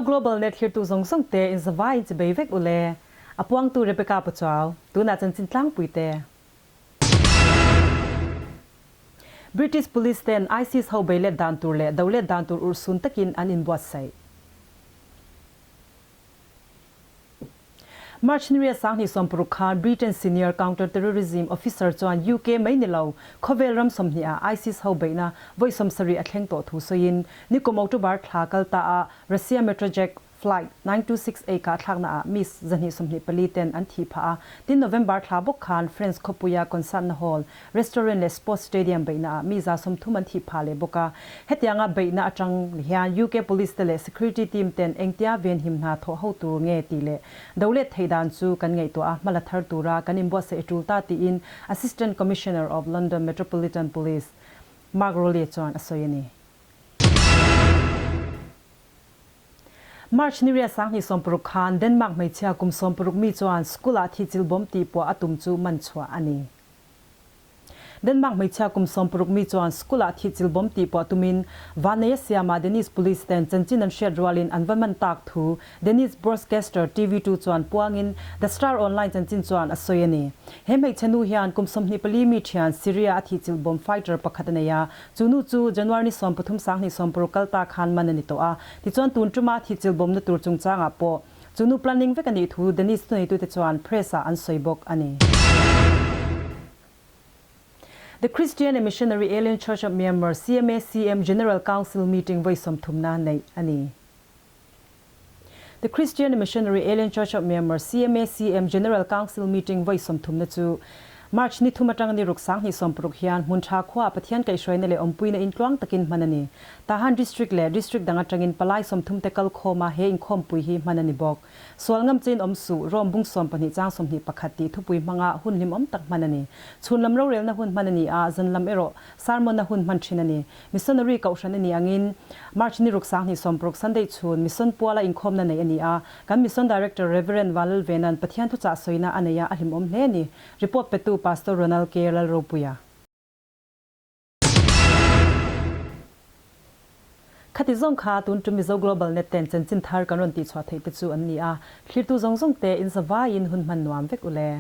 Global Net thlirtu zawng zawng te in zavai in chibei vek ule. A puangtu Rebecca Pachuau, tunah chanchin tlangpui te. British Police ten ISIS ho bei let dan tur leh do let dan tur urhsun takin an inbuatsaih. March ni riat 2016 khan Britain Senior Counter Terrorism Officer chuan UK mai ni lo khawvel ram 20 ah ISIS ho beihna vawi 70 a thleng tawh thu sawiin nikum October thla kal ta ah Russia Metrojet Flight 9268 kah thlakna ah mi 224 ten an thih phah a, tin November thla bawk khan France khawpuia concert na hall, restaurant leh sports stadium beihna ah mi 130 an thih phah leh bawk a. Hetianga beihna atang hian UK Police te leh security team ten engtia venhim hna thawh ho tur nge tih leh do let theih dan chu kan ngaihtuah a, hmala thar tura kan inbuatsaih tul ta tiin Assistant Commissioner of London Metropolitan Police Mark Rowley chuan a sawi a ni. March ni riat 2016 khan Denmark hmeichhia kum 60 mi chuan school ah thi chil bawm tih puah a tum chu man chhuah a ni. Denmark hmeichhia kum 60 mi chuan school ah thi chil bawm tih puah tumin Vannei a siama Danish Police ten chanchin an hriat rualin an va man tak thu Danish broadcaster TV two chuan puangin The Star Online chanchin chuan a sawi a ni. He hmeichhe nu hian kum 24 mi thian Syria a thi chil bawm fighter pakhat a nei a, Chu nu chu January ni 13 2016 kal ta khan man a ni tawh a, tichuan tun tuma thi chil bawmna tur chungchangah pawh chu nu planning vek a nih thu Danish thuneitute chuan press ah an sawi bawk a ni. The Christian and Missionary Alien Church of Myanmar, CMACM, General Council meeting vawi sawmthumna neih a ni. The Christian and Missionary Alien Church of Myanmar, CMACM, General Council meeting vawi sawmthumna chu March ni thum atang ni ruk 2016 hian hmun tha khuaa Pathian kaihhruaina leh awmpuina intluang takin hman a ni. Tahan District leh District dang atangin palai 30 te kal khawma he inkhawmpui hi hman a ni bawk. Sual ngam chein awm suh, Rome bung 12 chang 21 tih thupui hmanga hun hlimawm tak hman a ni. Chhun lam rorelna hun hman a ni a, zan lam erawh sermon-na hun hman thin a ni. Missionary kohhran a nih angin March ni ruk 2016 Sunday chhun Mission puala inkhawmna neih a ni a, kan Mission Director Rev. Vanlalvena'n Pathian thuchah sawina a nei a, a hlimawm hle a ni. Report petu Pastor Ronald K. Lalropuia. Khati zawng kha tun tum Mizo Global Net ten chanchin thar kan rawn tihchhuah theih te chu an ni a, thlirtu zawng zawng te in zavaiin hun hman nuam vek u le.